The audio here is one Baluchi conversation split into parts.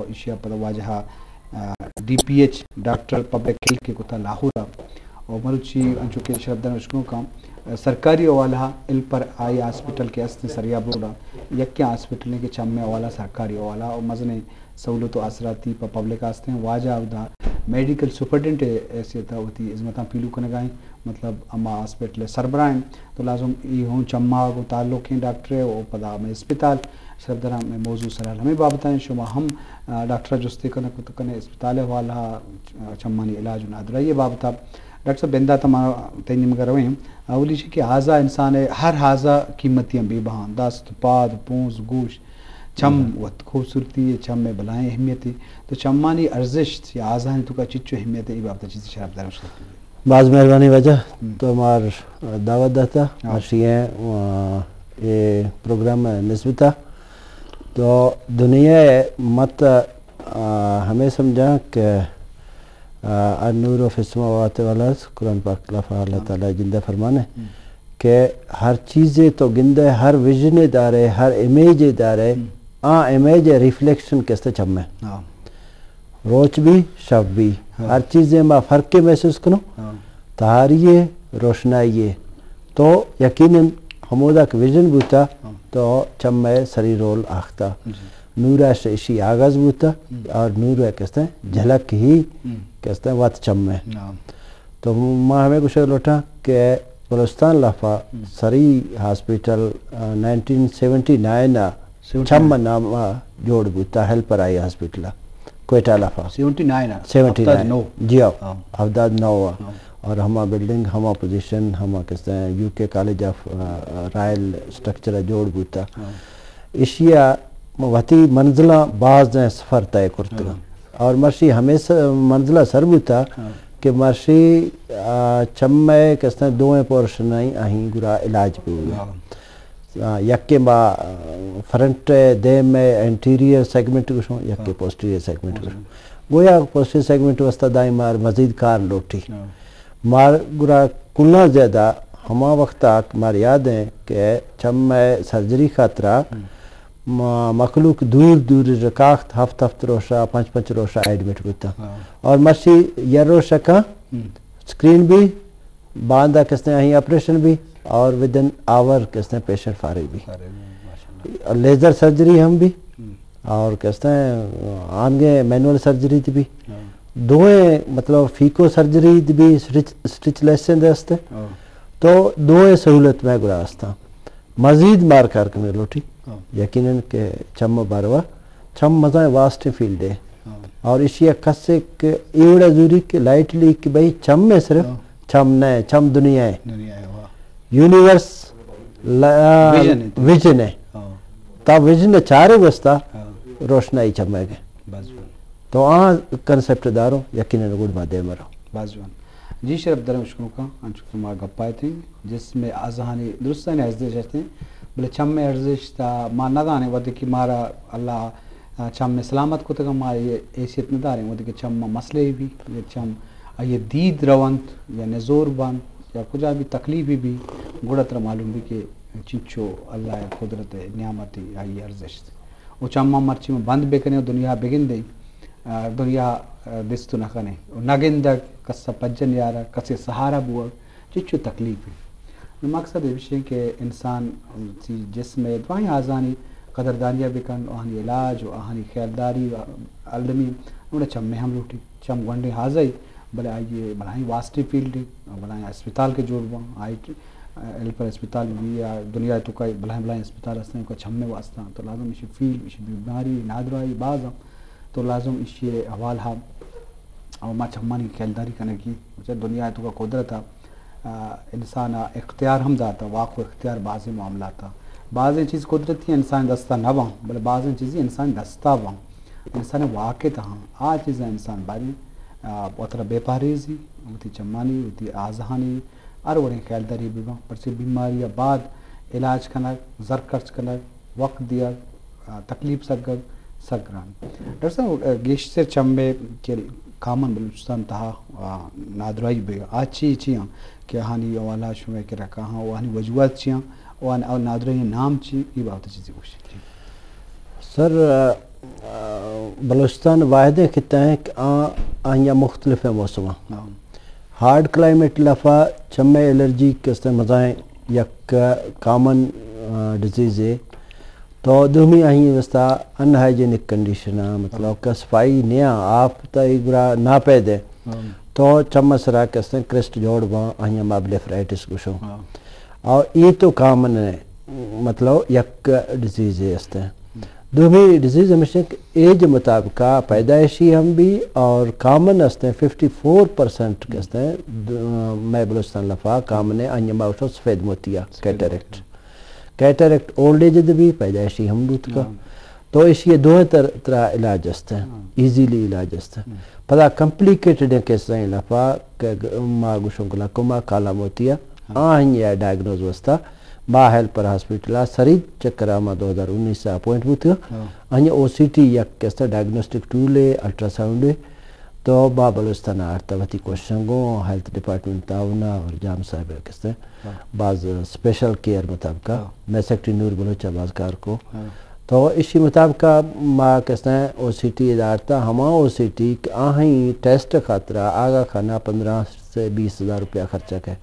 ایشی ءَ پدا واجہ ءَ، آ، D P H, doctor public health کہ کتا لاہور ءَ، اور مروچی انچو کہ شرپدار اشکنوکاں، آ، سرکاری حوالہ ءَ ہیلپر آئی ہاسپٹل کہ است سریاب روڈ ءَ، یکیں ہاسپٹل کہ چم ءِ حوالہ، سرکاری حوالہ اور مزنیں سہولت و آسراتی پہ پبلک ءَ است ایں۔ واجہ اودا میڈیکل سپرنٹنڈنٹ ءِ حیثیت ءَ وتی ہزمتاں پیلو کنگ ءَ ایں، مطلب ہما ہاسپٹل ءِ سربراہ ایں، تو لازم ای ہوں چم ءَ گوں تعلق ایں ڈاکٹر ءِ، و پدا ہمے اسپتال۔ شرپداراں، مئے موضوع سرحال ہمے بابت ءَ ایں، شما ہم، آ، ڈاکٹر ءَ جستے کنگ کت کن ئے اسپتال ءِ حوالہ ءَ، چمانی علاج و نادراہی ءِ بابت ءَ۔ ڈاکٹر صاحب، بندات ءَ ما تئی نیمگ ءَ رویں، اولی چی کہ ہازا انسان ءِ ہر ہازا قیمتی ایں، بے بہا ایں، دست، پاد، پونز، گوش، چم وت خوبصورتی ایں، چم ءِ بلاہیں اہمیتے۔ تو چمانی ارزشت یا آزانی توکا چچو اہمیت ایں، اے بابت ءَ چیزے شرپداراں گوشت کت۔ باز مہربانی واجہ، تو مار دعوت داتا، مرشی ایں، آ، اے پروگرام ءِ نسبتا۔ تو دنیا ءِ مت، آ، ہمے سمجھاں کہ، آ، النور فی السماوات والارض، قرآن پاک لافا اللہ تعالی جندہ فرمانے کہ ہر چیزے تو گندے، ہر ویژنے دارے، ہر امیجے دارے، آ امیج ءِ ریفلیکشن کستے چم ءِ۔ روچ بی، شپ بی، ہر چیزے ما فرقے محسوس کنوں۔ تہاری ءِ، روشنائی ءِ۔ تو یقیناً ہمودا کہ ویژن بوتا، تو چم ءِ سری رول آختا۔ نور ءَ ش-، اشی آغاز بوتا، اور نور ءِ کستے جھلک ہی کستے وت چم ءِ۔ تو ما ہمے گوشگ لوٹاں کہ بلوچستان لافا سری ہاسپٹل، آ، نائنٹین سیونٹی نائن ءَ چم ءِ نام ءَ جوڑ بوتا، ہیلپر آئی ہاسپٹل ءَ کوئٹہ لافا۔ سیونٹی نائن ءَ؟ Seventy nine. ہفتاد نو۔ جی ہاں، ہفتاد نو ءَ۔ اور ہما بلڈنگ، ہما پوزیشن، ہما کستے یو کے کالج آف، آ، رائل اسٹرکچر ءَ جوڑ بوتا۔ ایشی ءَ وتی منزلاں بازیں سفر طے کرتگ۔ اور مرشی ہمے س-، منزل ءَ سر بوتا کہ مرشی، آ، چم ءِ کستے دوئیں پورشن ءَ آہی گرا علاج بوگ۔ آ، یکے ما، آ، فرنٹ ءِ دیم ءِ انٹیریئر سیگمنٹ گوشوں، یکے پوسٹیریئر سیگمنٹ گوشوں۔ گویا پوسٹیریئر سیگمنٹ واسطہ دائیں مار مزید کار لوٹی۔ مار گرا کلاں زیادہ ہما وقت ءَ مار یاد ایں کہ چم ءِ سرجری خاطرا ما-، مخلوق دور دور رکاخت، ہفت ہفت روشا، پنچ پنچ روشا ایڈمٹ بوتا۔ اور مرشی یک روشا کاں سکرین بی، باندا کستے آہی آپریشن بی، اور ودن آور کستے پیشنٹ فارغ بی۔ لیزر سرجری ہم بی، اور کستے آنگے مینول سرجری دی بی۔ دوئیں مطلب فیکو سرجری دی بی، اسٹچ، اسٹچ لیس دے استے۔ تو دوئیں سہولت مئے گرا استا۔ مزید مار کار کنگ لوٹی۔ یقیناً کہ چم باروا، چم مزائیں واسٹیں فیلڈ ہے۔ اور اشی ءَ کسے کہ ایوڑا زوری کہ لائٹلی کہ بھئی چم ہے صرف، چم نہ ہے، چم دنیا ہے۔ یونیورس لا-، ویژن ہے۔ ویژن ہے۔ تا ویژن چارے واسطہ روشنائی چمے گے۔ تو آ کنسپٹ دارو، یقیناً گڈ ما دے مرو۔ باز جوان۔ جی شرف درم شکنوکاں، انچو کہ ما گپ ءَ اتیں، جسم ءِ اعضاہانی درستانی ارزشت اتیں، بلے چم ءِ ارزشت ءَ ما نہ زانیں، وھدے کہ مارا اللہ ءَ چم ءَ سلامت کتگ، ما آئی ءِ حیثیت نہ داریں، وھدے کہ چم ءَ مسئلہ بی، یا چم آئی ءِ دید رونت، یا نزور بنت، یا کجا بھی تکلیفے بی، گڑا ترا معلوم بی کہ چنچو اللہ ءِ قدرت ءِ نعمتے، آئی ءِ ارزشت۔ و چماں مرچی ما بند بکنیں و دنیا بگندیں، آ، دنیا، آ، دست نہ کنیں و نہ گندگ، کس ءَ پجہ نیارگ، کسے سہارا بوگ، چچو تکلیف انت۔ مقصد ایش انت کہ انسان وتی جسم ءِ دراہیں اعضانی قدردانی ءَ بکن، آہانی علاج و آہانی خیالداری و المی، اونا چمے ہم لوٹی۔ چم گونڈیں اعضائے، بلے آئی ءِ بلاہیں واسٹیں فیلڈے، بلاہیں اسپتال کہ جوڑ باں، آئی ءِ ہیلپر اسپتال بی یا دنیا ءِ توکا بلاہیں بلاہیں اسپتال ہستیں کہ چم ءِ واسطہ، تو لازم ایشی فیلڈ، ایشی بیماری، نادراہی باز ہم، تو لازم ایشی ءِ حوالہ ءَ ما چمانی خیالداری کنگی، دنیا ءِ توکا قدرت ءَ، آ، انسان ءَ اختیار ہم داتا، واک و اختیار بازیں معاملات ءَ۔ بازیں چیز قدرتی انسان دستا نہ باں، بلے بازیں چیزی انسان دستا باں۔ انسان ءِ واک ءِ تہا آ چیزاں انسان باریں، آ، وترا بے پہریزی، وتی چمانی، وتی آزہانی ہر وڑیں خیالداری بہ باں، پرچہ بیماری ءَ بعد علاج کنگ، زر خرچ کنگ، وقت دیگ، آ، تکلیف سگگ، سک گران۔ ڈاکٹر صاحب، آ، گیشتر چم ءِ کہ کامن بلوچستان تہا، آ، نادراہی بیگ، آ چی چی آں کہ آہانی حوالہ شمئے کرا کاہاں، و آہانی وجوہات چی آں، و آہانی نادراہی نام چی، اے بابت چیزے گوشت۔ سر، آ، آ، بلوچستان واحدیں خطہ ایں کہ آ، آئی ءَ مختلف موسم، ہارڈ کلائمیٹ لافا چمے الرجی کستیں مزائیں یک کامن، آ، ڈیزیز ہے۔ تو دومی آئی واسطہ ان ہائیجینک کنڈیشن، مطلب کہ صفائی نیا، آپ تا ایک برا ناپید ہے۔ تو چم سرا کستیں کرسٹ جوڑ باں، آئی ما بلیفرائٹس گوشوں۔ اور یہ تو کامن ہے، مطلب یک ڈیزیز ہے استیں۔ دومی ڈیزیز ہمیش ایں کہ ایج مطابقہ پیدائشی ہم بی اور کامن استیں، ففٹی فور پرسنٹ کستیں، مئے بلوچستان لافا کامن ہے، آئی ما گوشوں سفید موتیا، کیٹریکٹ۔ کیٹریکٹ اولڈ ایج دے بی، پیدائشی ہم بوت کا۔ تو ایشی دوئیں تر-، ترا علاج استیں، ایزیلی علاج استیں۔ پدا کمپلیکیٹڈ کیسیں لافا کہ ما گوشوں گلاکوما، کالا موتیا، آہنی ڈائگنوز واسطہ ما ہیلپر ہاسپٹل ءَ سرید چکر ءَ ما دو ہزار انیس ءَ اپوائنٹ بوتگاں۔ آئی او سی ٹی یک کستہ ڈائگنوسٹک ٹول ہے، الٹراساؤنڈ ہے۔ تو ما بلوچستان ءَ آرتا وتی کوششاں گوں ہیلتھ ڈپارٹمنٹ تعاون ءَ اور جام صاحب کستہ باز اسپیشل کیئر مطابقہ مئے سیکرٹری نور بلوچ ءَ باز کار کو۔ تو ایشی مطابقہ ما کستہ او سی ٹی ادارتا، ہما او سی ٹی کہ آہی ٹیسٹ خاطرہ آگا کھانا پندرہ سے بیس ہزار روپیہ خرچہ کئے۔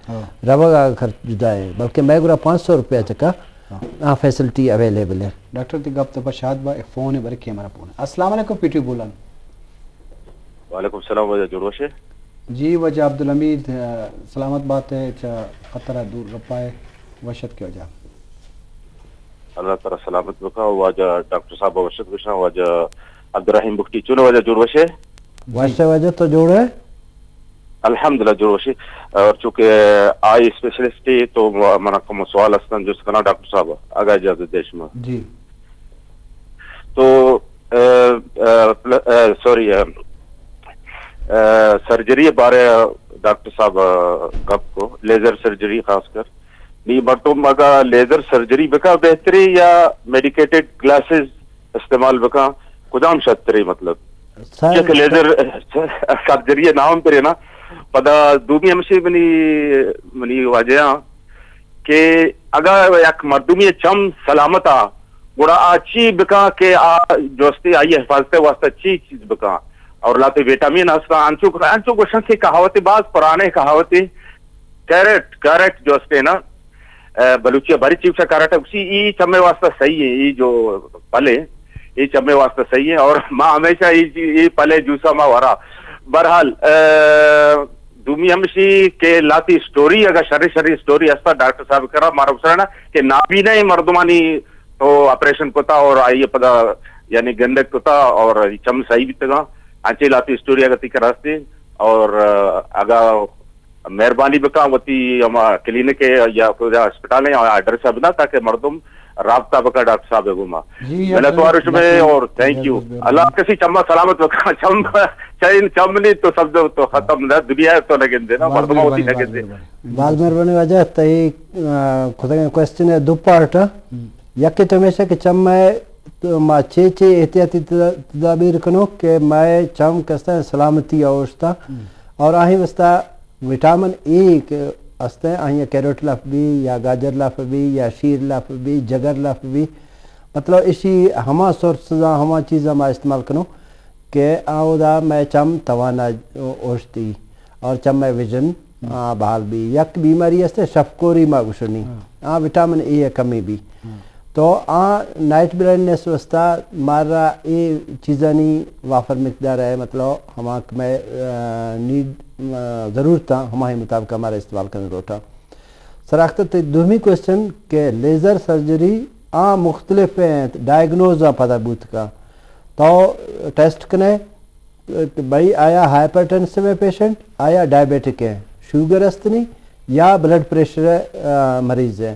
روگ آگا خرچ جدا ہے، بلکہ مئے گورا پانچ سو روپیہ چکا آ فیسلٹی اویلیبل ہے۔ ڈاکٹر تی گپ تو پہ شاد با، ایک فون ہے برے کیمرہ پون۔ السلام علیکم پی ٹی وی بولان۔ وعلیکم السلام واجہ، جوڑ وشے؟ جی واجہ عبدالحمید، آ، سلامت بات ہے، چا خطرہ دور گپا ہے، وشت کے واجہ؟ اللہ تعالی سلامت بکا۔ واجہ ڈاکٹر صاحب وشت گشاں، واجہ عبدالرحیم بگٹی چون واجہ، جوڑ وشے؟ وشے واجہ، تو جوڑ ہے؟ الحمدللہ جوڑ وشی۔ اور چونکہ آئی اسپیشلسٹ ہے تو منا کم سوال استن جست کنا ڈاکٹر صاحب، اگر اجازت دے شما۔ جی۔ تو، آ، آ، پل-، آ، سوری، آ، آ، سرجری بارے ڈاکٹر صاحب، آ، گپ کو، لیزر سرجری خاص کر۔ نی مردم اگا لیزر سرجری بکا بہتری یا میڈیکیٹڈ گلاسز استعمال بکاں، کجام شترے مطلب؟ سر، چونکہ لیزر سرجری نام پرے نا، پدا دومی ہمشی منی، منی واجہ ہاں کہ اگا یک مردمی چم سلامت آ، گڑا آ چی بکاں کہ آ جوستی آئی حفاظت واسطہ چی چیز بکاں؟ اور لاتے ویٹامین ہستا، انچو، انچو گوشن کہ کہاوتے باز پرانے کہاوتے، کیرٹ، کیرٹ جوستے نا، اے، بلوچی ءَ بری چیپس ءَ کارٹ ءَ گوشی، ای چمے واسطہ صحیح ہے، ای جو پلے، ای چمے واسطہ صحیح ہے، اور ما ہمیشہ ای، ای پلے جوسا ما ورا۔ بہرحال، اے، دومی ہمشی کہ لاتی اسٹوری، اگر شری شری اسٹوری ہستا ڈاکٹر صاحب کرا مارا بسرانا کہ نابینا مردمانی تو آپریشن کتا اور آئی پدا یعنی گندگ کتا اور چم صحیح بیتگا، انچے لاتی اسٹوری اگر تی کراستے اور، اے، اگر مہربانی بکاں وتی ہما کلینک ءَ یا کجا ہسپتال ءَ ایڈریس ءَ بداں تاکہ مردم رابطہ بکا ڈاکٹر صاحب ءَ گوما۔ جی، منت وار شمے اور تھینک یو۔ اللہ کسی چما سلامت بکا، چم، چین چم نہیں تو سب تو ختم نہ، دنیا تو نہ گندے نا، مردم ہوتی نہ گندے۔ باز مہربانی واجہ، تئی، آ، خدا کوشچن ہے دو پارٹ۔ یکے تو ہمیشہ کہ چم ہے تو ما چے چے احتیاطی تدا-، تدابیر کنو کہ مئے چم کستہ سلامتی اوشتا اور آہی واسطہ وٹامن اے کہ استیں، آہی کیروٹ لف بی یا گاجر لف بی یا شیر لف بی، جگر لف بی، مطلب اشی ہما سورسز، ہما چیزاں ما استعمال کنو کہ آودا مئے چم توانا اوشتی اور چم مئے ویژن، آ، بحال بی۔ یک بیماری استیں شفکوری ما گوشنی، آ وٹامن اے کمی بی۔ تو آ نائٹ بلائنڈنس واسطہ مارا اے چیزانی وافر مقدار ہے، مطلب ہما کہ مئے، آ، نیڈ، آ، ضرورت ہماہی مطابق ہمارا استعمال کرنے روٹا۔ سراخت تے دومی کوشچن کہ لیزر سرجری آ مختلف ہیں، ڈائگنوز آ پدا بوت کا تو ٹیسٹ کنے بھئی آیا ہائپر ٹینسو ہے پیشنٹ، آیا ڈائبیٹک ہے، شوگر استنی یا بلڈ پریشر، آ، مریض ہے۔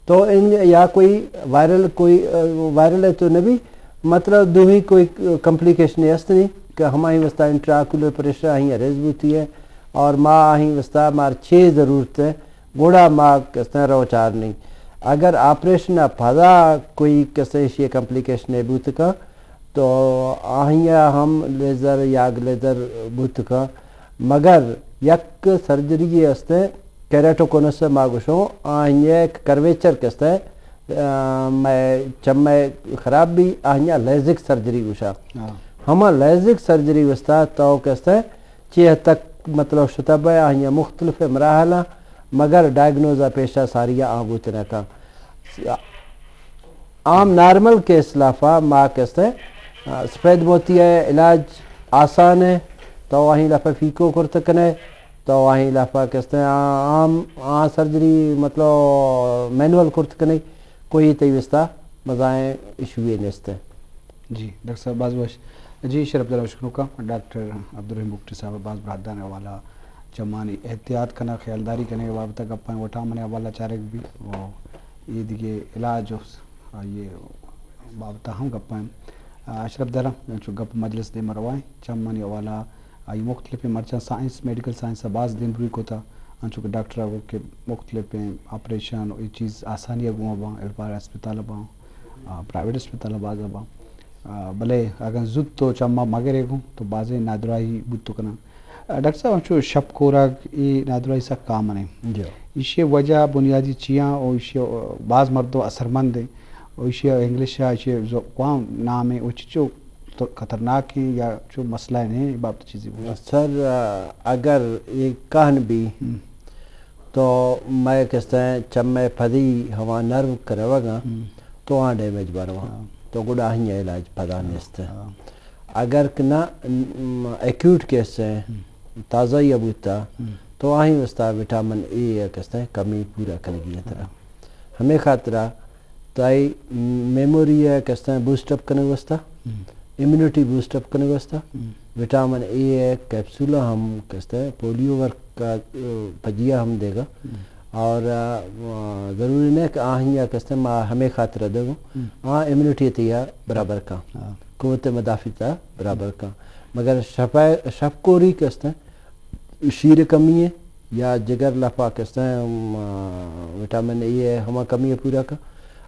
تو ان یا کوئی وائرل، کوئی، آ، وائرل ہے تو نبی، مطلب دوہی کوئی کمپلیکیشن استنی کہ ہماہی واسطہ انٹراکولر پریشر آہی ریز بوتی ہے اور ما آہی واسطہ مار چے ضرورت ہے، گڑا ما کستیں رو چار نہیں۔ اگر آپریشن پدا کوئی کسے شی کمپلیکیشن بوت کا، تو آہیا ہم لیزر یا گلیزر بوت کا، مگر یک سرجری استے، کیراٹوکونس ما گوشوں، آہیا کرویچر کستے، آ، مئے چمے خراب بی، آہیا لیزک سرجری گوشا۔ ہاں۔ ہما لیزک سرجری وستا تو کستے چی حد تک مطلب شتا بے، آہیا مختلف مراحل، مگر ڈائگنوز پیشا ساریا آ بوت نہ کن۔ عام نارمل کیس لافا ما کستے، آ، سفید موتی ہے، علاج آسان ہے، تو آہی لافا فیکو کرت کنے، تو آہی لافا کستے، آ، عام، آ سرجری مطلب مینول کرت کنے، کوئی تئی وستا مزائیں ایشو نیست ہے۔ جی، ڈاکٹر صاحب، باز وش۔ جی، شرف دارا شکر کا۔ ڈاکٹر عبدالرحیم بگٹی صاحب باز برادان حوالہ چمانی احتیاط کنا، خیالداری کنے بابت گپاں، وٹامن حوالہ چارگ بی و اے دیگہ علاج و آئی بابت ہم گپاں۔ آ، اشرف دارا چو گپ مجلس دیم روائیں، چمانی حوالہ آئی مختلف مرچاں سائنس، میڈیکل سائنس باز دیم روی کوتا، انچو کہ ڈاکٹر آگو کہ مختلف آپریشن و اے چیز آسانی گوما باں، الپار اسپتال باں، آ، پرائیویٹ اسپتال باز باں۔ آ، بلے اگاں زوت تو چما مگرے گوں تو بازیں نادراہی بوت کناں۔ آ، ڈاکٹر صاحب، ہمچو شپ کورگ اے نادراہی سک کامن ایں۔ جی۔ ایشی وجہ بنیادی چیاں و ایشی، آ، باز مردم اثرمند ایں و ایشی انگلش ء ایشی زو-، کوام نام ایں و چچو تو خطرناک ایں یا چو مسئلہ ایں، اے بابت چیزی بگوش۔ سر، آ، اگر اے کہن بی ہم۔ تو مئے کستیں چمے پدی ہما نرم کنوگاں ہم۔ تو آ ڈیمیج بروان۔ ہاں۔ تو گڑا آہی علاج پدا ہاں۔ نیست۔ ہاں۔ اگر کہ نہ، م، ایکیوٹ کیس ہے، ہم۔ تازہ یا بوتا، ہم۔ تو آہی واسطہ وٹامن اے ہے کستیں کمی پورا کنگی ہے ترا۔ ہاں۔ ہمیں خاطرہ تائی میموری ہے کستیں بوسٹ اپ کنگ واسطہ، ہم۔ امیونٹی بوسٹ اپ کنگ واسطہ، ہم۔ وٹامن اے ہے کیپسول ہم کستیں پولیو ورک کا، آ، پجیا ہم دے گا۔ ہم۔ اور، آ، ضروری نہیں کہ آہیا کستیں ما ہمیں خاطرہ دے گو۔ ہم۔ آ امیونٹی تیا برابر کا۔ ہاں۔ قوت مدافعت برابر کا۔ مگر شفا-، شپ کوری کستیں شیر کمی ہے یا جگر لفا کستیں، ہم، آ، وٹامن اے ہے، ہما کمی ہے پورا کا۔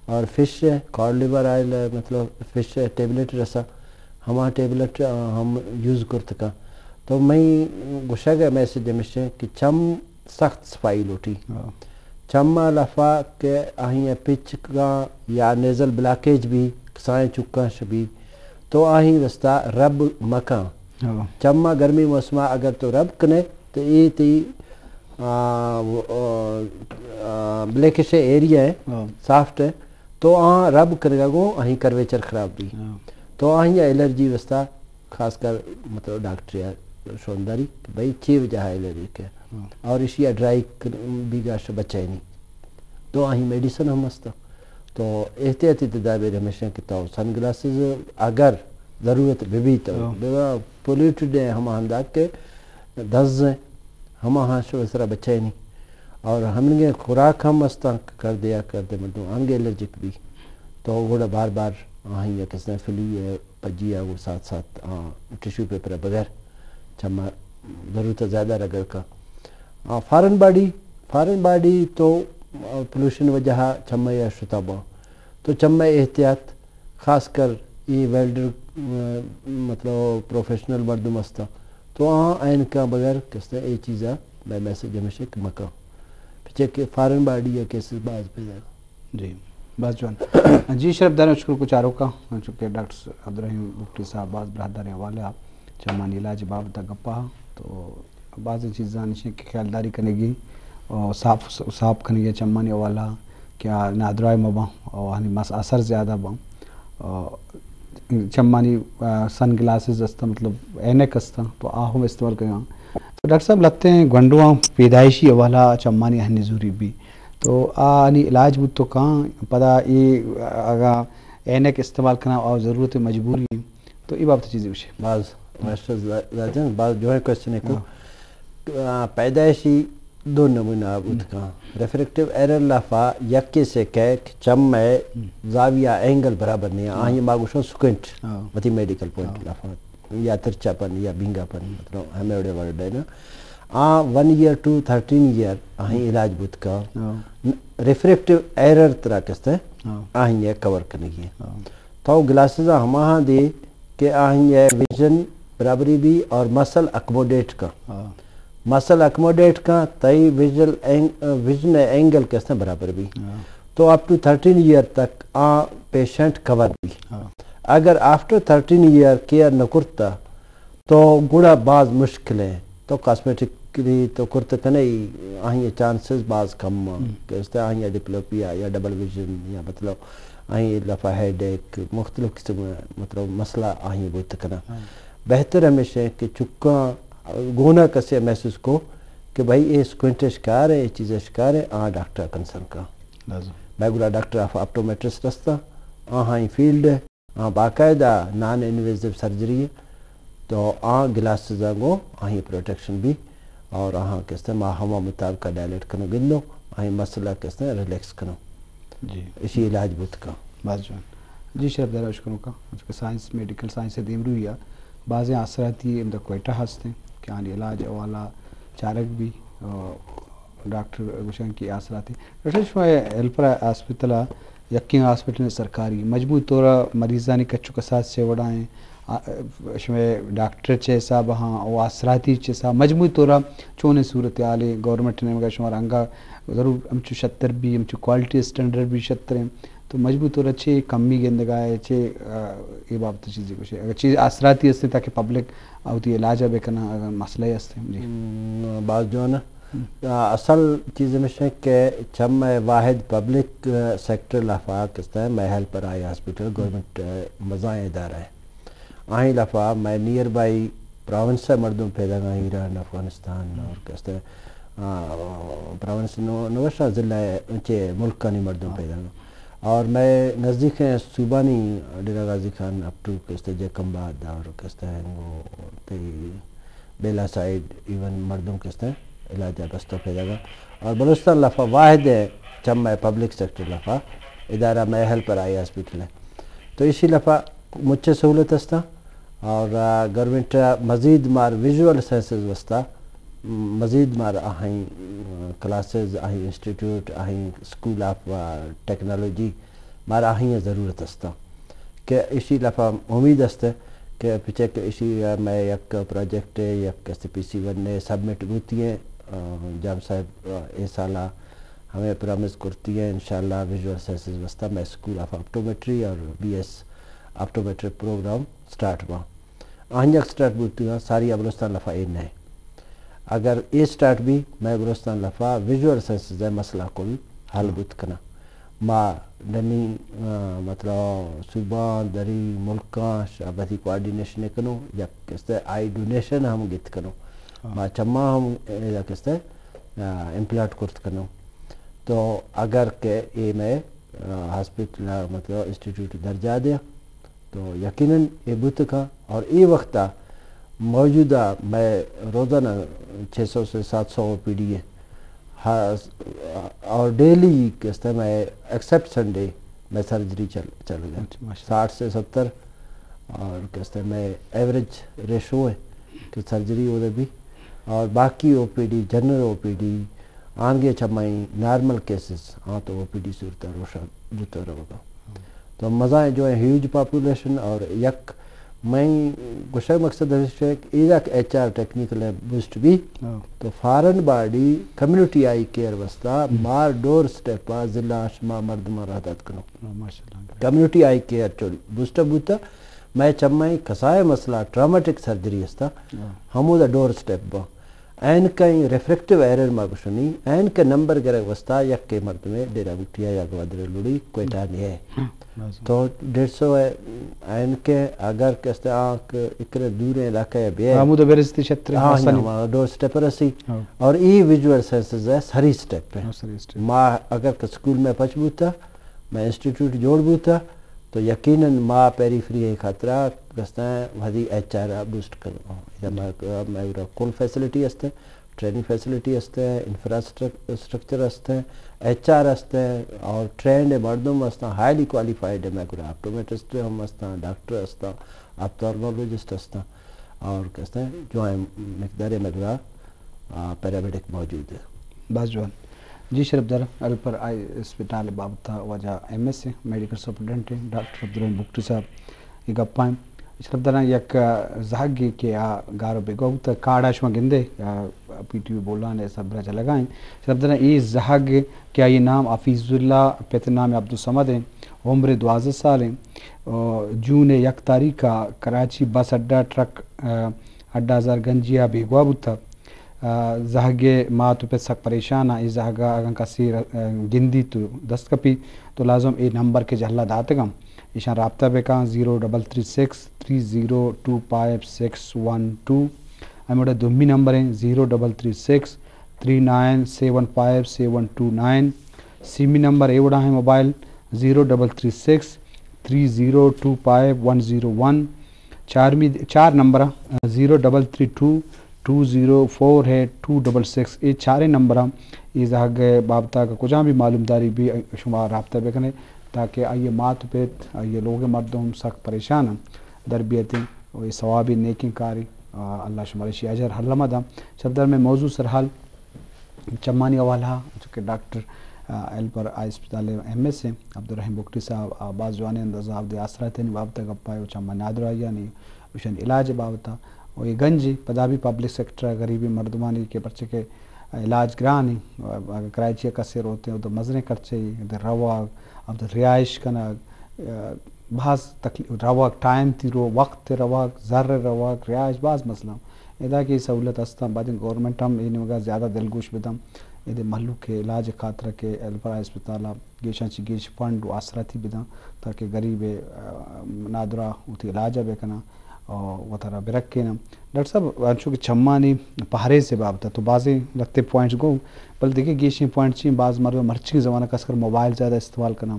اور فش ہے، کاڈ لیور آئل ہے، مطلب فش ہے، ٹیبلٹ رسا، ہما ٹیبلٹ، آ، ہم یوز کرت کا۔ تو میں گوشگ ہے میسج ہمیش ہے کہ چم سخت صفائی لوٹی۔ ہاں۔ چم لفا کہ آہی پچ کا یا نیزل بلاکیج بھی، سائیں چکاں شبی، تو آہی واسطہ رب مکاں۔ ہاں۔ چما گرمی موسما اگر تو رب کنے تو اے تئی، آ، آ، آ، بلیکش ایریا ہے، ہاں۔ سافٹ ہے، تو آ رب کنگا گو آہی کرویچر خراب بی۔ ہاں۔ تو آہی الرجی واسطہ خاص کر مطلب ڈاکٹر یا شونداری کہ بھئی چی وجہ ہے الرجی کے۔ ہاں۔ اور اسی ڈرائی بیگاش بچائنی۔ تو آہی میڈیسن ہم ہستا۔ تو احتیاطی تدابیر ہمیش ایں کہ تو سن گلاسز اگر ضرورت بہ بیت، ہاں۔ بہ پولیوٹڈ ایں ہما ہندا کہ دز ایں، ہما ہاں شو سرا بچینی۔ اور ہمنگے خوراک ہم استاں کر دیا کر دے مردم ہمگے الرجک بی۔ تو گوڑا بار بار آہی یا کسے فلو ہے پجی آ وہ ساتھ ساتھ، آ، ٹشو پیپر بغیر چما ضرورت زیادہ رگڑ کا۔ آ، فارن باڈی، فارن باڈی تو، آ، پولوشن وجہ چمے یا شتا با۔ تو چمے احتیاط، خاص کر اے ویلڈر، آ، مطلب پروفیشنل مردم استا۔ تو آ عین کا بغیر کستے اے چیزا میں میسج ہمیشہ کہ مکا۔ پچے کہ فارن باڈی یا کیسز باز پیدا۔ جی، باز جوان۔ جی، شرف داریں اشکر کو چاروکا، چونکہ ڈاکٹر عبدالرحیم بگٹی صاحب باز براہداریں حوالہ چمانی علاج بابت گپا، تو بازیں چیزاں نشیں کہ خیالداری کنگی اور صاف، صاف کنگی چمانی حوالہ کہ آ نادراہ مباں اور آنی مس اثر زیادہ باں۔ اور چمانی، آ، سن گلاسز است، مطلب عینک است، تو آ ہم استعمال کنگا۔ تو ڈاکٹر صاحب لہتیں گونڈواں پیدائشی حوالہ چمانی ہنی زوری بی۔ تو آنی علاج بوت تو کاں، پدا اے اگاں عینک استعمال کناں او ضرورت مجبوری ایں، تو اے بابت چیزے گوشے۔ باز ماسٹر زا-، زاجن، باز جوائیں کوشچن کو۔ ہاں۔ آ، پیدائشی دو نمونہ بوت ہم۔ کاں۔ ریفریکٹیو ایرر لافا یکے سے کہ چم میں ہم۔ زاویہ اینگل برابر نہیں، ہاں۔ آہی ما گوشوں سکوئنٹ، ہاں۔ وتی میڈیکل پوائنٹ ہاں۔ لافا۔ یا ترچا پن یا بینگا پن، مطلب ہمے وڑے ورڈ ہے نا۔ آ one year to thirteen year آہیں ہم۔ علاج بوت کا۔ ہاں۔ ریفریکٹیو ایرر ترا کستے ہاں۔ آہیں کور کنگی ہے۔ ہاں۔ تو گلاسز ہماہاں دے کہ آہیں ویژن برابری بی اور مسل اکموڈیٹ کا۔ ہاں۔ مسل اکموڈیٹ کا تئی ویژل اینگ-، ویژن اینگل کستے برابر بی۔ ہاں۔ تو اپ ٹو تھرٹین ایئر تک آ پیشنٹ کور بی۔ ہاں۔ اگر آفٹر تھرٹین ایئر کیئر نہ کرتا تو گڑا باز مشکل ہے۔ تو کاسمیٹکلی تو کرت کنے، آہی چانسز باز کم ہیں ہم۔ کہ اس طرح آہی ڈپلوپیا یا ڈبل ویژن یا مطلب آہی لفا ہیڈ ایک مختلف قسم مطلب مسئلہ آہی بوت کنا۔ ہاں۔ بہتر ہمیشہ ہے کہ چکاں گونا کسے محسوس کو کہ بھائی اے سکوئنٹ شکار ہے، اے چیز شکار ہے، آ ڈاکٹر کنسرن کا۔ لازم۔ میں گڑا ڈاکٹر آف آپٹومیٹرسٹ رستا، آہاں فیلڈ ہے، آ باقاعدہ نان انویزیو سرجری ہے، تو آ گلاسز گو آہی پروٹیکشن بھی اور آہاں کستے ما ہما مطابق ڈائلیٹ کنو گندو، آہی مسئلہ کستے ریلیکس کنو۔ جی۔ اسی علاج بوت کا۔ باز جوان۔ جی شرف دار اشکنو کا، چونکہ سائنس، میڈیکل سائنس دیمروی ہے، بازیں آسراتی ہم دا کوئٹہ ہستیں کہ آنی علاج حوالہ چارگ بھی، آ، ڈاکٹر گوشن کی آسراتی۔ ڈاکٹر شما ہیلپر ہاسپٹل یکیں ہاسپٹل سرکاری، مجموعی طور مریضانی کچ و کساس چے وڑا ہیں؟ آ، شمئے ڈاکٹر چے حساب ہاں و آسراتی چے حساب، مجموعی طور چونیں صورتحال ہے؟ گورنمنٹ نیمگا شما رنگا ضرور ہمچو شتر بھی، ہمچو کوالٹی اسٹینڈرڈ بھی شتر ہیں، تو مجموعی طور چے کمی گندگا ہے، چے، آ، اے بابت چیزی گوشے؟ اگر چیز آسراتی ہستیں تاکہ پبلک آ وتی علاج بکناں، اگر مسئلہ ہستیں؟ جی۔ ہم، باز جوان۔ آ، اصل چیز ہمیش ہے کہ چم واحد پبلک، آ، سیکٹر لفا کستا ہے، مئے ہیلپر آئی ہاسپٹل گورنمنٹ، آ، مزائیں ادارہ ہے۔ آہی لفا مئے نیئر بائی پراونس ہے، مردم پیدا گا ایران، افغانستان اور کستا ہے، آ، پراونس نو-، نوشا ضلع ہے، چے ملکانی مردم پیدا گا۔ اور مئے نزدیک ہیں صوبانی ڈیرہ غازی خان اپ ٹو کستا ہے جیکب آباد اور کستا ہے وہ تے بیلا سائیڈ ایون مردم کستے علاج بستہ پیدا گا۔ اور بلوچستان لفا واحد ہے چم پبلک سیکٹر لفا ادارہ مئے ہیلپر آئی ہاسپٹل ہے۔ تو اسی لفا مچے سہولت ہستا اور، آ، گورنمنٹ مزید مار ویژول سائنسز واسطہ مزید مار آہی، آ، کلاسز، آہی انسٹیٹیوٹ، آہی اسکول آف، آ، ٹیکنالوجی مارا آہی ضرورت ہستا۔ کہ ایشی لفا امید است کہ پچے کہ ایشی مئے یک پروجیکٹ ہے، یک کسے پی سی ون نے سبمٹ بوتی ہے، آ، جام صاحب، آ، اے سالا ہمیں پرامز کرتی ہے، انشاءاللہ ویژول سائنسز واسطہ مئے اسکول آف آپٹومیٹری اور بی ایس آپٹومیٹری پروگرام سٹارٹ با۔ آہنجک سٹارٹ بوتی ہے، ساری بلوچستان لفا اے نہ ہے۔ اگر اے سٹارٹ بی، مئے بلوچستان لفا ویژول سائنسز ءِ مسئلہ کل حل بوت کناں۔ ما ڈنی، آ، مطلب صوباں، دری ملکاں شابتی کوآرڈینیشن کنوں، یک کستے آئی ڈونیشن ہم گت کنوں۔ ہاں۔ ما چماں ہم، اے، یک کستے، آ، امپلانٹ کرت کنوں۔ تو اگر کہ اے مئے، آ، ہاسپٹل، مطلب انسٹیٹیوٹ درجہ دے، تو یقیناً اے بوت کن۔ اور اے وقتا موجودہ مئے روزانہ چھ سو سے سات سو او پی ڈی ہے، ہا-، اور ڈیلی کستے مئے ایکسپٹ سنڈے مئے سرجری چل، چل گئے۔ اچھا، ماشاءاللہ۔ ساٹھ سے ستر اور کستے مئے ایوریج ریشو ہے کہ سرجری ہو بھی، اور باقی O P D, general O P D, آنگے چمائی نارمل کیسز، ہاں تو او پی ڈی صورت روشن بوتا رہوگا۔ تو مزائیں جو ہے ہیوج پاپولیشن اور یک مئے گوشگ مقصد ہمیش ہے کہ ایدا کہ ایچ آر ٹیکنیکل ہے بوسٹ بھی، ہاں۔ تو foreign body community I care واسطہ ہم۔ مار ڈور سٹیپ آ ضلع شما مردم را دات کنو۔ ہاں، ماشاءاللہ۔ کمیونٹی آئی کیئر چل بوسٹ بوتا، مئے چمائی کسائے مسئلہ ٹرامیٹک سرجری استا، ہاں۔ ہمودا ڈور سٹیپ با۔ اینکہ ریفریکٹیو ایرر ما گوشنی، اینکہ نمبر گرگ واسطہ یکے مردمے ڈیرہ بگٹی ءَ یا گوادر ءَ لوڑی کوئٹہ نہ ہے۔ ہاں، لازم۔ تو ڈیڑھ سو ہے، اینکہ اگر کستے آنک اکرے دوریں علاقہ ءَ بیا، ہمودا برستی شتر ہاں، آسانی۔ ہاں، ڈور سٹیپ رسی۔ ہاں۔ اور ای ویژول سینسز ہے سری سٹیپ ہے۔ ہاں، سری سٹیپ۔ ما اگر کہ سکول میں پچ بوتا، میں انسٹیٹیوٹ جوڑ بوتا، تو یقیناً ما پیری فری ءِ خاطرا گستاں وھدی ایچ آر ءَ بوسٹ کنوں۔ ادا مئے، مئے گورا کل فیسلٹی است، ٹریننگ فیسلٹی است، انفراسٹرکچر است، ایچ آر است، اور ٹرینڈ مردم است، ہائیلی کوالیفائیڈ مئے گورا آپٹومیٹرسٹ ہم است، ڈاکٹر است، آپتھالمولوجسٹ است، اور کستے جوائیں مقدار مئے گورا، آ، پیرامیڈک موجود ہے۔ باز جوان۔ جی شرف دار، ہیلپر آئی اسپتال بابت واجہ ایم ایس اے، medical superintendent doctor Abdul Rahim Bugti صاحب، اے گپاں۔ شرف دار یک زہگے کہ آ گار و بیگواہ بوتا، کارڈا شما گندے، آ، پی ٹی وی بولان ءِ سربراہ جلگا ایں۔ شرپدار ایں، اے زہگ کہ آئی نام حفیظ اللہ، پت نام عبدالصمد ایں، عمر دوازدہ سال ایں، آ، جون ءِ یک تاریخ ءَ کراچی بس اڈہ ٹرک، آ، اڈہ ہزار گنجی ءَ بیگواہ بوتگ۔ آ، زہگ ءِ مات ءُ پت سک پریشان اَں۔ اے زہگ ءَ اگاں کسے ر-، آ، گندیت تو دست کپی تو لازم اے نمبر کہ جہلا داتگ اَں، ایشاں رابطہ بکن، zero double three six three zero two five six one two. ہمے وڑا دومی نمبر ایں، zero double three six three nine seven five seven two nine. سیمی نمبر اے وڑا ایں mobile, zero double three six three zero two five one zero one. چارمی، چار number, zero double three two two zero four eight two double six. اے چاریں نمبر اَں۔ اے زہگ ءِ بابت ءَ کجام بھی معلومداری بی، شما رابطہ بکنے، تاکہ آئی ءِ مات ءُ پت، آئی ءِ لوگ ءِ مردم سک پریشان اَں، در بیتیں ءُ اے ثوابی نیکیں کارے۔ آ، اللہ شمارا اشی اجر ہر لمحہ داں۔ شرپدار ایں، مئے موضوع سرحال چمانی حوالہ ءَ، چونکہ ڈاکٹر، آ، ہیلپر آئی اسپتال ءِ ایم ایس ایں عبدالرحیم بگٹی صاحب، آ، باز جوانیں انداز ءَ وتی آسراتیانی بابت ءَ گپ ءَ ءُ چمانی نادراہیانی، ایشانی علاج ءِ بابت ءَ۔ ءُ اے گنجے پدا بھی پبلک سیکٹر ءِ غریبیں مردمانی کہ پرچہ کہ علاج گران ایں، اگاں کراچی ءَ کسے روت ایں، او تو مزنیں خرچے، ادا روگ، ادا رہائش کنگ، آ، باز تکلیف، روگ، ٹائم تیروگ، وقت ءِ روگ، زر ءِ روگ، رہائش، باز مسئلہ۔ ادا کہ اے سہولت ہست اَں، بعد گورنمنٹ ہم اے نیمگ ءَ زیادہ دلگوش بداں، ادا مہلوک ءِ علاج ءِ خاطر ءَ کہ ہیلپر آئی اسپتال ءَ گیشاں چہ گیش فنڈ ءُ آسراتی بداں، تاکہ غریب ءُ، آ، نادراہ وتی علاج ءَ بکناں ءُ وتارا برکیناں۔ ڈاکٹر صاحب، انچو کہ چمانی پہریز ءِ بابت ءَ تو بازیں لہتیں پوائنٹس گوں، بلے دگہ گیشیں پوائنٹ چی ایں؟ باز مردم مرچی زمانہ ءَ خاص کر موبائل زیادہ استعمال کناں،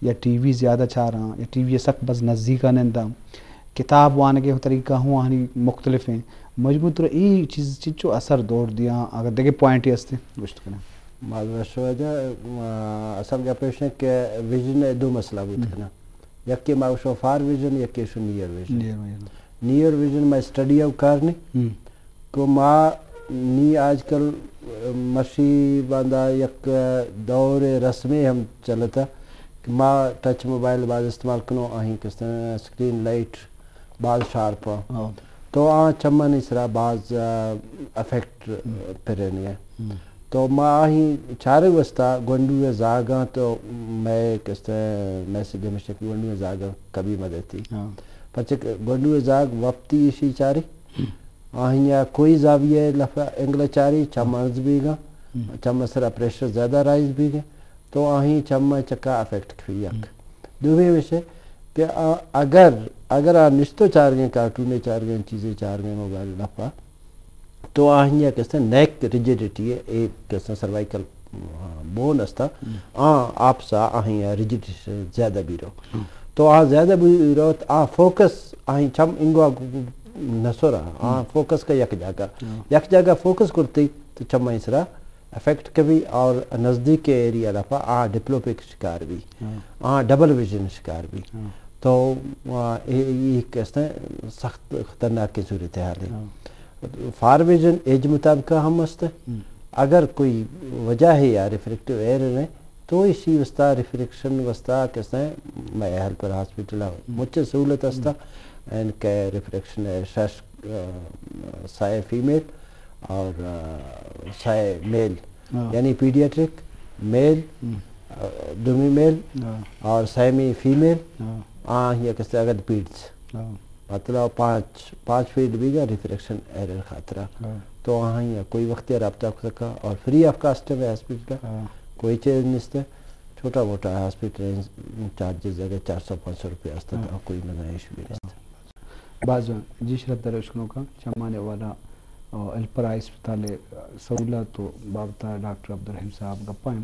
یا ٹی وی زیادہ چاراں، یا ٹی وی ءَ سک بس نزدیک ءَ ننداں۔ کتاب وانگ ءِ طریقہ ہوں آہانی مختلف ایں۔ مجموعی طور ءَ اے چیز چنچو اثر دور دیاں، اگر دگہ پوائنٹے ہست ایں گوشت کنیں۔ معذرت شما جا، آ، اصل گپ ایش ایں کہ ویژن ءِ دو مسئلہ بوت ہم۔ کناں۔ یکے ما گوشوں فار ویژن، یکے show near vision. Near vision. Near vision ما اسٹڈی ءَ کار نی۔ ہم۔ کہ ما نی آج کل مرشی باندا یک دور رسمے ہم چلتا کہ ما ٹچ موبائل باز استعمال کنوں، آہی کستن اسکرین لائٹ باز شارپ آں۔ ہاں۔ تو آ چمانی سرا باز، آ، افیکٹ، ہم۔ پرینی ایں۔ ہم۔ تو ما آہی چارگ واسطہ گونڈو ءِ زاگاں تو مئے کستن میسج ہمیش ایں کہ گونڈو ءِ زاگاں کبھی مدتی۔ ہاں۔ پرچہ کہ گونڈو ءِ زاگ وپتی ایشی چاری۔ ہم۔ آہی ءَ کوئی زاویہ لفا اینگل چاری، چم ہاں۔ ارز بیگا، ہم۔ چم سرا پریشر زیادہ رائز بیگا، تو آہی چم چکا افیکٹ کپی یک۔ ہم۔ دومی ہمیش ایں کہ آ، اگر، اگر آ نشتو چارگیں، کارٹونے چارگیں، چیزے چارگیں موبائل لفا، تو آہی ءَ کستن نیک ریجیڈیٹی ایں، اے کستن سروائیکل بون استا، ہم۔ آ آپسا آہی ءَ ریجیڈیٹی زیادہ بیرو۔ ہم۔ تو آ زیادہ بیرو، آ فوکس آہی چم انگو نسورا، آ ہم۔ فوکس کا یک جاگہ۔ ہاں۔ یک جاگہ فوکس کرتی تو چم آہی سرا افیکٹ کبھی اور نزدیک کے ایریا لفا آ ڈپلوپک شکار بی۔ ہاں۔ آ ڈبل ویژن شکار بی۔ ہاں۔ تو، آ، اے، اے کستن سخت خطرناک صورتحال ایں۔ ہاں۔ فار ویژن ایج مطابق ہم است۔ ہم۔ اگر کوئی وجہ ہے یا ریفریکٹیو ایرر ایں، تو ایشی واسطہ، ریفریکشن واسطہ کستن مئے ہیلپر ہاسپٹل ءَ ہم۔ مچ سہولت استا۔ ہم۔ ان کے ریفریکشن شش، آ، سئے فیمیل اور، آ، سئے میل، ہاں۔ یعنی پیڈیاٹرک، میل، ہم۔ آ، دومی میل ہاں۔ اور سیمی فیمیل، ہاں۔ آ، یک است اگد پیڈز۔ ہاں۔ مطلب پانچ، پانچ فیڈ بیگا ریفریکشن ایرر خاطرا۔ ہاں۔ تو آہی ءَ کوئی وقت رابطہ کر سکا اور فری آف کاسٹ ایں ہاسپٹل کا۔ ہاں۔ کوئی چیز نیست ایں۔ چھوٹا موٹا ہاسپٹل چارجز اگر چار سو پانچ سو روپے است ہاں۔ تو کوئی مزہ ایشو بھی نیست۔ ہاں۔ باز جوان۔ جی شرپدار اشکنوکاں، چمانی حوالہ ءَ ہیلپر آئی اسپتال ءِ سہولت ءِ بابت ءَ ڈاکٹر عبدالرحیم صاحب گپ ءَ ایں۔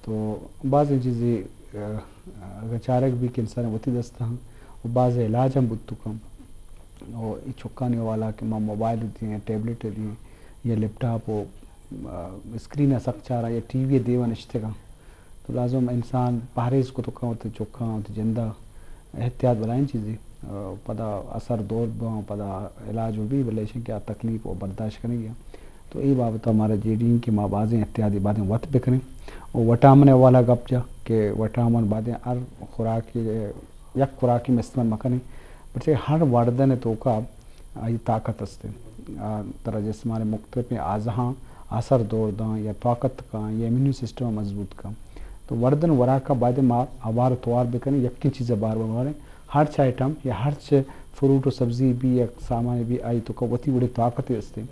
تو بازیں چیزے، آ، اگاں چارگ بی کہ انسان وتی دست ءَ ایں، ءُ باز علاج ہم بوت کنت۔ ءُ اے چکانی حوالہ کہ ما موبائل دیں یا ٹیبلٹ دیں یا لیپ ٹاپ ءُ، آ، اسکرین ءَ سک چاراں یا ٹی وی ءِ دیما نشتگاں، تو لازم انسان پہریز کت کنت وتی چکاں، وتی جند ءَ۔ احتیاط بلاہیں چیزے، آ، پدا اثر دور باں، پدا علاج بہ بی، بلے ایش ایں کہ آ تکلیف ءَ برداشت کنگی ایں۔ تو اے بابت ءَ مارا جیڑی ایں کہ ما بازیں احتیاطی بازیں وت بکنیں۔ ءُ وٹامن ءِ حوالہ گپ جا کہ وٹامن بازیں ہر خوراکے، یک خوراکے ما استعمال مکنیں، پرچہ ہر وردن ءِ توکا آئی طاقت است ایں۔ آ، ترا جسمانی مختلفیں اعضاہاں اثر دور داں یا طاقت کاں یا امیونی سسٹم مضبوط کاں۔ تو وردن وراکا باید ما اوار توار بکنیں، یکیں چیز بار بار باریں۔ ہرچ آئٹم یا ہرچ فروٹ و سبزی بی یا سامان بی، آئی توکا وتی وڑیں طاقت استیں۔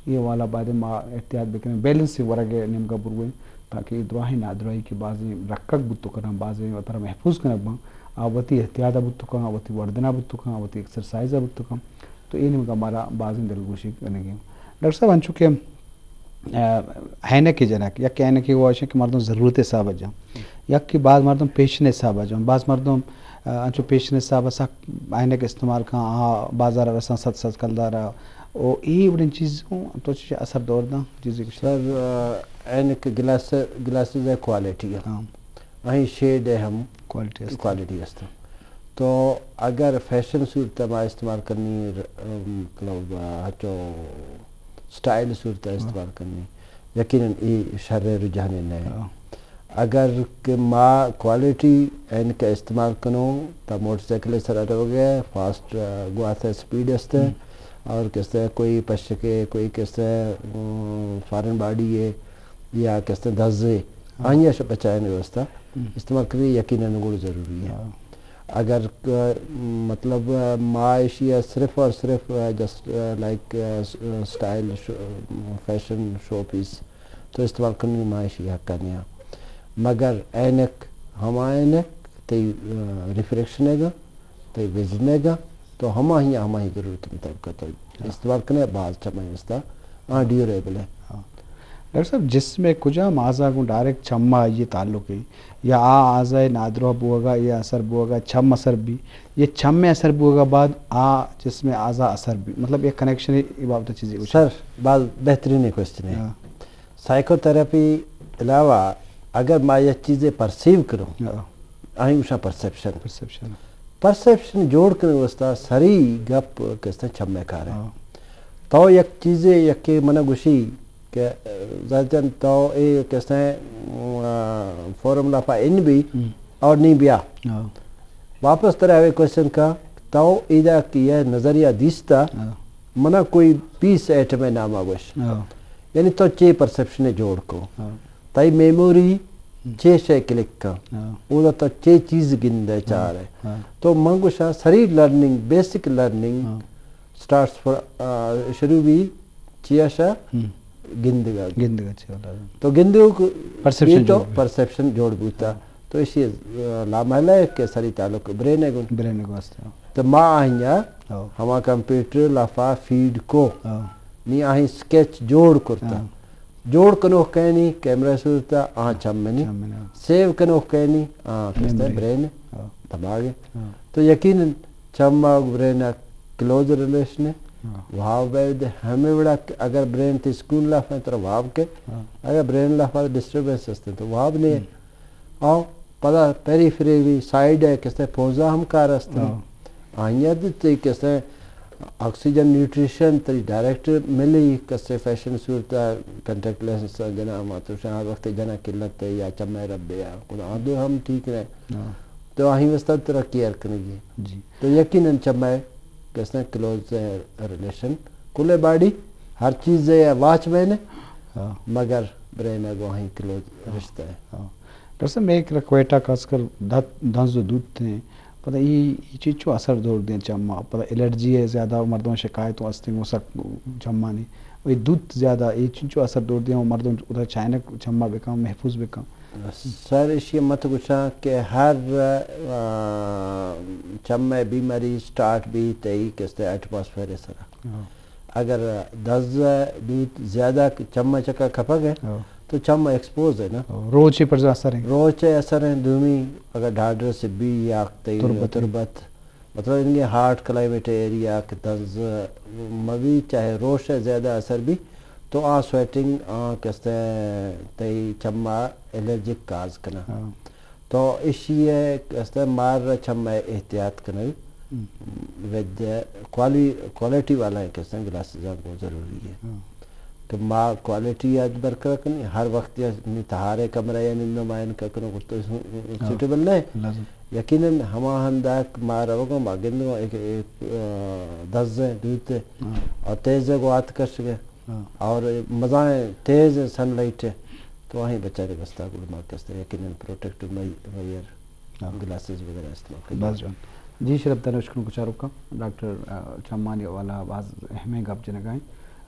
اے والا باید ما احتیاط بکنیں، بیلنس ورگ نیمگا برویں، تاکہ اے دراہیں نادراہی کہ بازیں رکگ بوت کناں، بازیں وترا محفوظ کنگ باں، آ وتی احتیاط بوت کناں، وتی وردنا بوت کناں، وتی ایکسرسائز بوت کناں۔ تو اے نیمگا مارا بازیں دلگوشی کنگی۔ ڈاکٹر صاحب، انچو کہ، آ، عینک جنک، یک عینک گوشن کہ مردم ضرورت حساب جان، یک کہ بعض مردم پیشن حساب جان، بعض مردم، آ، انچو پیشن حساب سک عینک استعمال کن، آ بازار رسان ست ست کلدارا، او اے وڑیں چیز تو چی اثر دور داں چیزی کچھ؟ سر، آ، عینک گلاس، گلاسز ہے کوالٹی ہے۔ ہاں۔ آئی شیڈ ء ہم کوالٹی است۔ کوالٹی است۔ تو اگر فیشن صورت ء ما استعمال کنی، ر-، مطلب، ہچو اسٹائل صورت ء ہاں۔ استعمال کنی، یقیناً اے شر رجحان نہ ہے۔ ہاں۔ اگر کہ ما کوالٹی عینک ء استعمال کنو، تا موٹر سائیکل سر روگ ء فاسٹ، آ، گوات ء اسپیڈ است ء، ہم۔ اور کس ء کوئی پشکے، کوئی کس ء، ام، فارن باڈی ہے، یا کس ء دزے، ہاں۔ آئی ء بچائینگ ء واسطہ ہم۔ استعمال کنگ یقیناً گڑ ضروری ہے۔ ہاں۔ اگر ک-، مطلب، ما ایشی ء صرف اور صرف، آ، جسٹ، آ، لائک، آ، س-، آ، اسٹائل شو، فیشن شو پیس تو استعمال کنگ ما ایشی حق ء نیاں۔ مگر عینک ہما عینک تئی، آ، ریفریکشن ء گا تئی وزن ء گا، تو ہماہی، ہماہی ضرورت مطابق تو ہاں۔ استعمال کنے، باز چمے استا، آ، ڈیوریبل ہے۔ ہاں۔ ڈاکٹر صاحب، جسم ء کجام اعضا گوں ڈائریکٹ چم ء آئی ء تعلق ہے؟ یا آ اعضا ء نادراہ بوگا یا اثر بوگا چم اثر بی؟ یا چم ء اثر بوگا بعد آ جسم ء اعضا اثر بی؟ مطلب، یک کنیکشن ء بابت چیزی گوش۔ سر، باز بہترین کوشچن ہے۔ ہاں۔ سائیکو تھراپی علاوہ اگر ما یک چیزے پرسیو کروں، ہاں۔ آئی گوشاں پرسپشن۔ پرسپشن۔ پرسپشن جوڑ کنگ واسطہ سری گپ کستیں چمے کار ہے۔ ہاں۔ تو یک چیزے یکے منا گوشی کہ، ظاہر جان تو اے کستیں، آ، فارمولا پا ان بی ہم۔ اور نہیں بیا۔ ہاں۔ واپس ترا ہمے کوشچن کا، تو ایدا کہ یہ نظریہ دیستا، ہاں۔ منا کوئی پیس ایٹم نام گوش۔ ہاں۔ یعنی تو چے پرسپشن جوڑ کو۔ ہاں۔ تئی میموری ہم۔ چے شے کلک کن۔ ہاں۔ اودا تو چے چیز گندے ہاں۔ چارے۔ ہاں۔ تو من گوشاں سری لرننگ، بیسک لرننگ ہاں۔ سٹارٹس فر-، آ، شروع بی چیا شا ہم۔ گندگا۔ گندگا چیا لازم۔ تو گندگو کو پرسپشن بی تو جوڑ بی۔ پرسپشن جوڑ بوتا۔ ہاں۔ تو اسی، آ، لامحلہ ہے کہ سری تعلق برین ہے گن۔ برین ہے گن واسطے۔ تو ما آئینیا ہاں۔ ہما کمپیوٹر لافا فیڈ کو۔ ہاں۔ نی آہیں سکیچ جوڑ کرتا۔ ہاں۔ جوڑ کنوخ کئے نی کیمرہ صورتا، آ چم منی۔ چم منی، ہاں۔ سیو کنوخ کئے نی، آ کستے میموری۔ برین، ہاں۔ دماغ۔ ہاں۔ تو یقیناً چم آ برین آ کلوز ریلیشن ہے۔ ہاں۔ واب ہے دے ہمیں وڑا کہ اگر برین تی سکون لافا ہے ترا واب کے، ہاں۔ اگر برین لافا ڈسٹربنس ہستے تو واب نہیں۔ ہم۔ او پدا پیریفریلی سائیڈ ہے، کسے پونزا ہم کار است۔ ہاں۔ آئیاں دے تئی کسے آکسیجن نیوٹریشن تئی ڈائریکٹ ملی، کسے فیشن صورت کنٹیکٹ لینس جنا، ما تو شاہ ہر وقت جنا قلت ہے یا چمے رب یا خدا آ دو ہم ٹھیک رہے۔ ہاں۔ تو آہی واسطہ ترا کیئر کنگی ہے۔ جی۔ تو یقیناً چمے کسے کلوز ریلیشن کل باڈی ہر چیز ہے واچ مین ہے، ہاں۔ مگر برین ہے گو آہی کلوز ہاں۔ رشتہ ہے۔ ہاں۔ ڈاکٹر صاحب، مئے کرا کوئٹہ خاص کر دت، دنز و دوت ہیں۔ پدا ای، ای چیز چو اثر دور دیں چما۔ پدا الرجی ہے زیادہ، مردم شکایت و استیں و سک چمانی۔ و ای دوت زیادہ، ای چیز چو اثر دور دیں و مردم ادا چائنک چما بکن، محفوظ بکن۔ سر، اشی مت گوشاں کہ ہر، آ، چمے بیماری سٹارٹ بی تئی کستے ایٹماسفیئر سرا۔ ہاں۔ اگر دز دوت زیادہ چم چکا کپگ ہے، ہاں۔ تو چم ایکسپوز ہے نا۔ ہاں، روچے پر اثر ہے۔ روچے اثر ہے، دومی اگر ڈھاڈر سے بی یا تئی تربت ہے۔ تربت، مطلب انگے ہاٹ کلائمیٹ ایریا کہ دز مبی چاہے روش ہے زیادہ اثر بی، تو آ سویٹنگ، آ کستے تئی چما الرجک کاز کنا۔ ہاں۔ تو ایشی ء کسے مار چم ء احتیاط کنگ ہم۔ ود کوالی-، کوالٹی والا کسے گلاسز کو ضروری ہے۔ ہاں۔ کہ ما کوالٹی ء برقرار کنی، ہر وقت یا نی تہارے کمرہ یا نندو مائن کا کنو تو ہاں۔ سوٹیبل نہیں۔ لازم۔ یقیناً ہما ہنداک ما روگاں، ما گندگاں ایک، ایک، آ، دزیں دوتے ہاں۔ اور تیز گوات کشگے ہاں۔ اور مزائیں تیز سن لائٹ ہے، تو آہیں بچارے بستا گڑ ما کستے یقیناً پروٹیکٹیو می-، میئر ہاں۔ گلاسز وغیرہ استعمال کریں۔ بس جان۔ جی شرف تنوش کنوں کچارو کا ڈاکٹر، آ، چمانی والا باز اہمیں گپ جنگائیں۔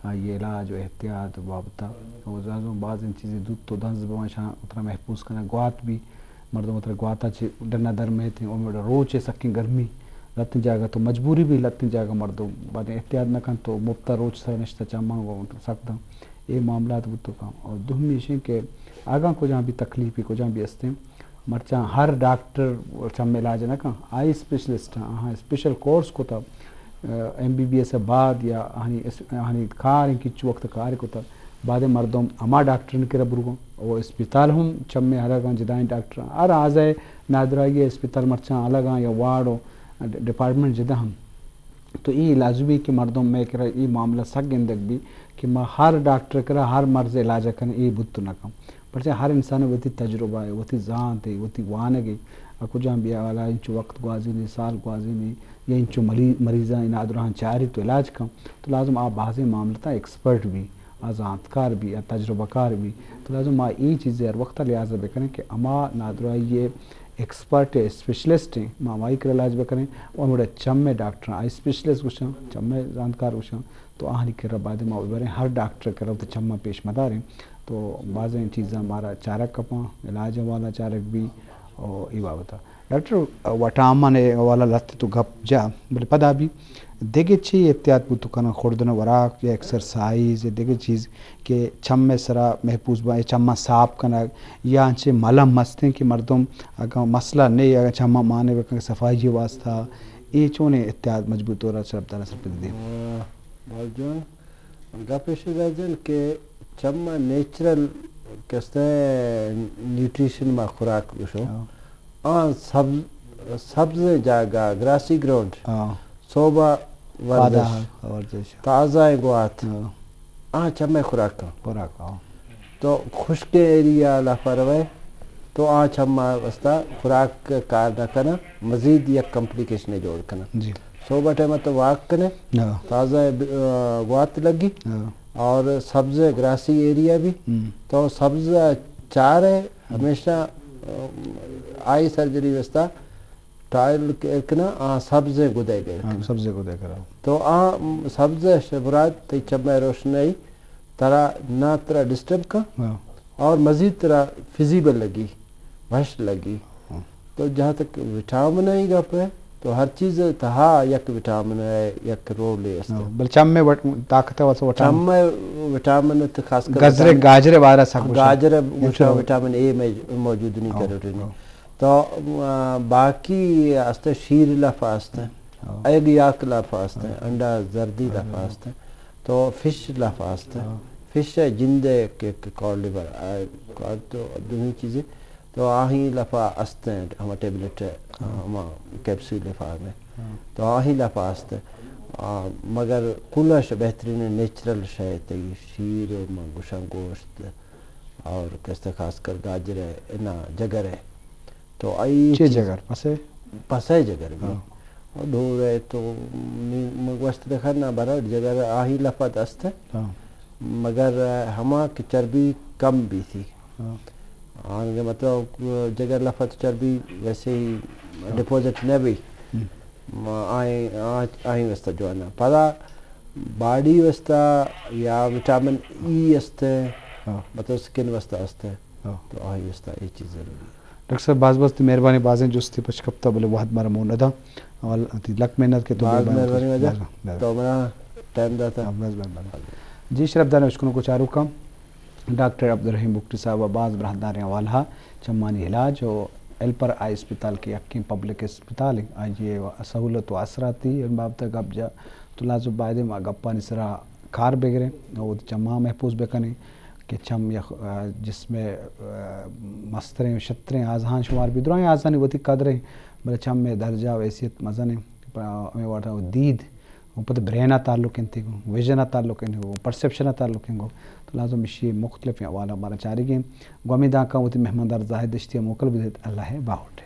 آ، یہ علاج و احتیاط بابتا۔ و زازوں باز ان چیزیں دوت تو دنز بوان شان اترا محفوظ کنن گوات بھی مردم وترا گواتا چہ ڈنا در مئیت، او مڑا روچ ء سکیں گرمی، لتیں جاگہ تو مجبوری بھی، لتیں جاگہ مردم بعد احتیاط نہ کنت تو مفتا روچ سر نشتہ چماں گوں سک داں۔ اے معاملات بوت کن۔ اور دومی ایش کہ اگاں کجام بھی تکلیفی کجام بھی استیں، مرچاں ہر ڈاکٹر چم علاج نہ کن، آئی اسپیشلسٹ آہاں اسپیشل کورس کتا، ایم بی بی ایس ء بعد یا آہانی اس-، آہانی کار انت کہ چو وقت کار کتگ، بعد مردم ہما ڈاکٹر کرا برگوں۔ او اسپتال ہم چمے الگاں جدائیں ڈاکٹر، ہر آزائے نادراہی اسپتال مرچاں الگاں یا وارڈ و ڈپارٹمنٹ جدا ہم۔ تو ای لازمی کہ مردم مئے کرا ای معاملہ سک گندگ بی کہ ما ہر ڈاکٹر کرا ہر مرض علاج کن، ای بوت نہ کن۔ پرچہ ہر انسان وتی تجربہ ہے، وتی زانت ہے، وتی وانگ ہے۔ ا کجام بیا والا انچو وقت گوازینی، سال گوازینی، یا انچو ملی-، مریضاں نادراہاں چاری تو علاج کن، تو لازم آ بازیں معاملتاں ایکسپرٹ بی، آ زانتکار بی، آ تجربہ کار بی۔ تو لازم ما ای چیز ہر وقت لحاظ بکنیں کہ ہما نادراہی ایکسپرٹ اسپیشلسٹ ہیں، ما ہمائی کر علاج بکنیں۔ اور ہمڑے چم ڈاکٹر آئی اسپیشلسٹ گوشاں، چم زانتکار گوشاں۔ تو آہانی کرا بعد ما ببریں، ہر ڈاکٹر کرا وتی چماں پیش مداریں۔ تو بازیں چیزاں مارا چارگ کپاں، علاج والا چارگ بی، او ای بابت۔ ڈاکٹر، وٹامن ء حوالہ لہتے تو گپ جا، بلے پدا بھی دگہ چی احتیاط بوت کنن، خوردن وراک یا ایکسرسائز یا دگہ چیز کہ چم ء سرا محفوظ باں، چماں صاف کنگ یا انچیں ملم ہستیں کہ مردم اگاں مسئلہ نہیں، اگاں چماں مانے بکن صفائی واسطہ، اے چونیں احتیاط مضبوط طور سرپدار سرپد دیں؟ آ، باز جوان۔ گپ ایش داشت کہ چم نیچرل کستے نیوٹریشن ما خوراک گوشو۔ ہاں۔ آ سبز، سبز جاگہ، گراسی گراؤنڈ، ہاں۔ صوبہ پادا ورزش، ورزش۔ تازہ گوات۔ ہاں۔ آ چمے خوراک۔ خوراک، ہاں۔ تو خشکیں ایریا لافا روئے تو آ چما واسطہ خوراک کار نہ کناں، مزید یک کمپلیکیشن جوڑ کناں۔ جی۔ صبح ٹائم تو واک کنے، ہاں۔ تازہ ب-، آ، گوات لگی، ہاں۔ اور سبز گراسی ایریا بھی، ہم۔ تو سبز چار ہے، ہم۔ ہمیشہ، آ، آئی سرجری واسطہ ٹائل ک-، کناں، آ سبز گدے گئے۔ ہاں، سبز گدے کرا۔ تو آ سبز شبرات تی چمے روشنائی ترا نہ ترا ڈسٹرب کن، ہاں۔ اور مزید ترا فزیبل لگی، وش لگی۔ ہاں۔ تو جہاں تک وٹامن ء گپ ہے، تو ہر چیز تہا یک وٹامن ہے، یک رول ہے است۔ ہاں، بل چم میں وٹ-، طاقت ہے واسطے وٹامن۔ چم میں وٹامن تو خاص کر گزرے، وٹامن، گاجرے وارا سب کچھ ہے۔ گاجر گوشا وٹامن اے میں موجود نہیں، ہاں، کرو نہیں۔ ہاں۔ تو، آ، باقی است شیر لفا است، ہاں۔ ایگ یاک لفا است، ہاں۔ انڈا زردی، ہاں، لفا است۔ تو فش لفا است۔ ہاں۔ فش ہے جندے کہ، کہ کالڈ لیور، آ، کال تو دومی چیزیں۔ تو آہی لفا است ہیں، ہما ٹیبلٹ ہے، ہاں۔ ہما کیپسول فارم ہے۔ ہاں۔ تو آہی لفا است ہیں۔ آ، مگر کلش بہترین نیچرل شے تئی شیر، من گوشاں گوشت اور کستے خاص کر گاجر ہے، نا جگر ہے۔ تو آئی چے چیز جگر؟ پسے؟ پسے جگر بھی۔ ہاں۔ اور ڈھور ہے تو نی-، من گوشت دیکھا نہ برا جگر آہی لفت است ہے۔ ہاں۔ مگر ہما کہ چربی کم بھی تھی۔ ہاں۔ آنگے مطلب جگر لفت چربی ویسے ہی ہاں۔ ڈپوزٹ نہ بھی۔ ہم۔ ما آئیں، آ-، آئیں واسطہ جو ہے نا۔ پدا باڈی واسطہ یا وٹامن ای است ہے، ہاں۔ مطلب سکن واسطہ است ہے۔ ہاں۔ تو آئی واسطہ اے چیز ضروری ہے۔ ڈاکٹر صاحب، باز باز تئی مہربانی، بازیں جستے پچ کپتا، بلے وہد مارا مون ندا۔ اول تئی لک محنت کہ تو باز مہربانی مہربانی وجہ۔ بازیں، بازیں۔ تو منا ٹائم داتا۔ ہاں، باز مہربانی۔ جی، شرف دار اشکنوک و چاروکاں، ڈاکٹر عبدالرحیم بگٹی صاحب باز براہداریں حوالہ چمانی علاج و ہیلپر آئی اسپتال کہ یکیں پبلک اسپتال انت، آئی سہولت و آسراتی بابت گپ جا، تو لازم بایدیں ما گپانی سرا کار بگریں و وتی چماں محفوظ بکنیں۔ کہ چم یک، آ، جسم ء، آ، مستریں و شتریں آزہاں شمار بی۔ درائیں آزہانی وتی قدر انت، بلے چم ء درجہ و حیثیت مزن انت۔ پہ ہمے وڑا دید و پد برین ء تعلق انت، ویژن ء تعلق انت، پرسپشن ء تعلق انت۔ تو لازم ایشی مختلف حوالہ مارا چارگی انت۔ گوں ہمے دانکاں وتی مہماندار زاہد دشتی ء موکل بدیت۔ اللہ ء باہوٹ۔